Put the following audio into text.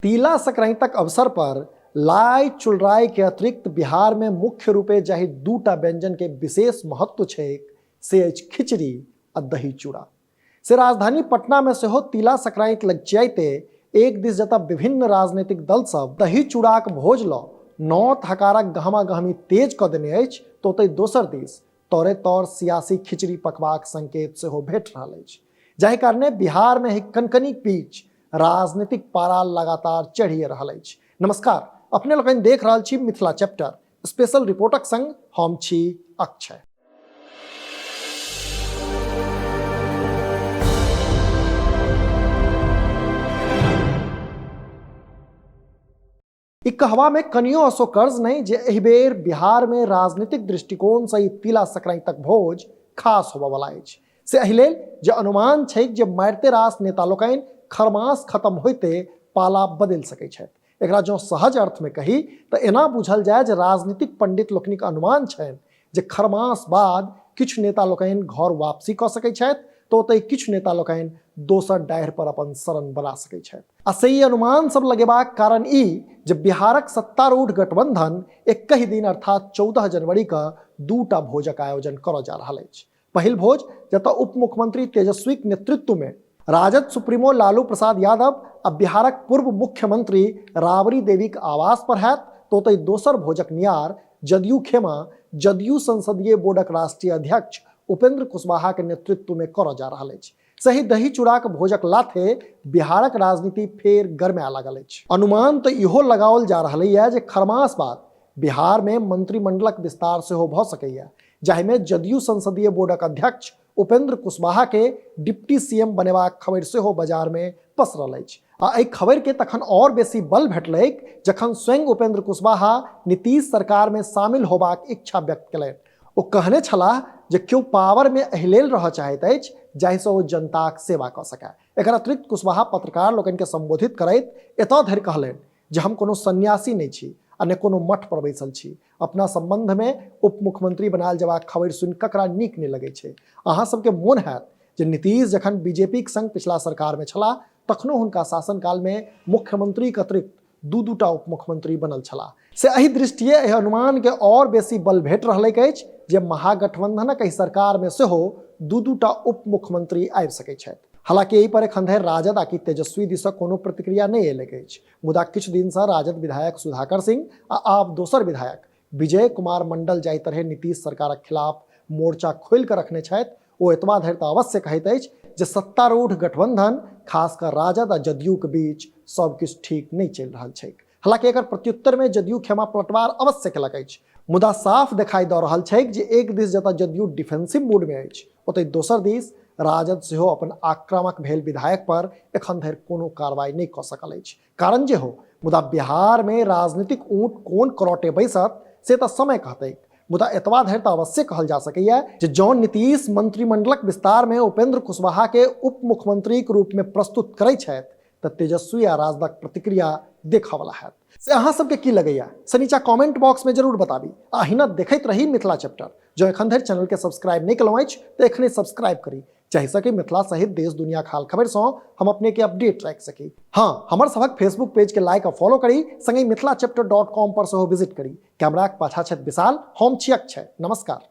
तिला संक्रांतिक अवसर पर लाई चुलराई के अतिरिक्त बिहार में मुख्य रूपे जाहि दूटा व्यंजन के विशेष महत्व छैक से अछि खिचड़ी आ दही चूड़ा। से राजधानी पटना में सेहो तिला संक्रांति लगचियाइते एक दिस जतऽ विभिन्न राजनीतिक दल सब दही चूड़ाक भोज ल नौत हकारक गहमा गहमी तेज कऽ देने अछि तऽ ओतहि दोसर दिस तौरे तौर सियासी खिचड़ी पकबाक संकेत सेहो भेट रहल अछि, जाहि कारणे बिहार में एहि कनकनीक बीच राजनीतिक पारा लगातार चढ़िए रहल अछि। नमस्कार, अपने लोकनि देख रहल छी मिथिला चैप्टर स्पेशल रिपोर्टक संग हम छी अक्षय। ई कहबा में कनियो असोकर्ज नहीं जे एहि बेर बिहार में राजनीतिक दृष्टिकोण से ई तिला संक्रांतिक भोज खास होबय वाला अछि। से एहि लेल जे अनुमान छैक जे मारिते रास नेता लोकनि खरमास खत्म होइते पाला बदलि सकैत छथि। एकरा जँ सहज अर्थ में कही तऽ एना बुझल जाय जे राजनीतिक पंडित लोकनिक अनुमान छनि जे खरमास बाद किछु नेता लोकनि घर वापसी कऽ सकैत छथि तऽ ओतहि किछु नेता लोकनि दोसर डाढ़ि पर अपन शरण बना सकैत छथि। आ से ई अनुमान सब लगेबाक कारण ई जे बिहारक सत्तारूढ़ गठबंधन एकहि दिन अर्थात 14 जनवरी के दूटा भोजक आयोजन करऽ जा रहल अछि। पहिल भोज जतऽ उप मुख्यमंत्री तेजस्वीक नेतृत्व में राजद सुप्रीमो लालू प्रसाद यादव आ बिहारक पूर्व मुख्यमंत्री राबड़ी देवीक आवास पर हैत, तो ओतहि दोसर भोजक नियार जदयू खेमा जदयू संसदीय बोर्डक राष्ट्रीय अध्यक्ष उपेंद्र कुशवाहा के नेतृत्व में करऽ जा रहल अछि। सही दही चूड़ाक भोजक लाथे बिहारक राजनीति फेर गरमाए लागल अछि। अनुमान तऽ इहो लगाओल जा रहल यऽ जे खरमास बाद बिहार में मंत्रिमंडलक विस्तार सेहो भऽ सकैए, जाहिमे जदयू संसदीय बोर्डक अध्यक्ष उपेंद्र कुशवाहा के डिप्टी सीएम बनेबाक खबरि सेहो बाजार में पसरल अछि। आ एहि खबरि के तखन और बेसी बल भेटलैक जखन स्वयं उपेंद्र कुशवाहा नीतीश सरकार में शामिल होबाक इच्छा व्यक्त केलनि। ओ कहने छलाह जे केओ पावर में एहि लेल रहऽ चाहैत अछि जाहिसँ ओ जनताक सेवा कऽ सकय। एकर अतिरिक्त कुशवाहा पत्रकार लोकनि के संबोधित करैत एतऽ धरि कहलनि जे हम कोनो सन्यासी नहि छी आ ने कोनो मठ पर बैसल छी। अपना संबंध में उप मुख्यमंत्री बनायल जेबाक खबरि सुनि ककरा नीक नहि लगै छै। अहाँ सबके मोन हैत जे नीतीश जखन बीजेपीक संग पिछला सरकार में छलाह तखनो हुनका शासनकाल में मुख्यमंत्रीक अतिरिक्त दू दूटा उप मुख्यमंत्री बनल छलाह। से एहि दृष्टिये एहि अनुमान के और बेसी बल भेट रहलैक अछि जे महागठबंधनक एहि सरकार में सेहो दू दूटा उप मुख्यमंत्री आबि सकैत छथि। हालांकि एहि पर एखन धरि राजद आ कि तेजस्वी दिसक कोनो प्रतिक्रिया नहि एलैक अछि, मुदा किछु दिनसँ राजद विधायक सुधाकर सिंह आ आब दोसर विधायक विजय कुमार मंडल जाहि तरहे नीतीश सरकारक खिलाफ मोर्चा खोलि कऽ रखने छथि ओ एतबा धरि तऽ अवश्य कहैत अछि जे सत्तारूढ़ गठबंधन खास कऽ राजद आ जदयूक बीच सब किछु ठीक नहि चलि रहल छैक। हालांकि एकर प्रत्युत्तर में जदयू खेमा पलटवार अवश्य केलक अछि, मुदा साफ देखाई दऽ रहल छैक जे एक दिस जतऽ जदयू डिफेंसिव मूड में अछि ओतहि दोसर दिस राजद सेहो अपन आक्रामक भेल विधायक पर एखन धरि कोनो कार्रवाई नहि कऽ सकल अछि। कारण जे हो, मुदा बिहार में राजनीतिक ऊँट कोन करौटे बैसत से तऽ समय कहतैक, मुदा एतबा धरि तऽ अवश्य कहल जा सकैए जे जँ नीतीश मंत्रिमंडलक विस्तार में उपेंद्र कुशवाहा के उप मुख्यमंत्रीक रूप में प्रस्तुत करैत छथि तऽ तेजस्वी आ राजदक प्रतिक्रिया देखऽ वाला हैत। से अहाँ सबके की लगैया से नीचा कमेंट बॉक्स में जरूर बताबी आ अहिना देखैत रही मिथिला चैप्टर। जँ एखन धरि चैनल के सब्सक्राइब नहि केलहुँ अछि तऽ एखने सब्सक्राइब करी जाहिसँ कि मिथिला सहित देश दुनिया हाल खबर सँ हम अपने के अपडेट राखि सकी। हाँ, हमर सभक फेसबुक पेज के लाइक आ फॉलो करी, संगहि मिथिला चैप्टर डॉट कॉम पर सेहो विजिट करी। कैमराक पाछा छथि विशाल, हम छी अक्षय। नमस्कार।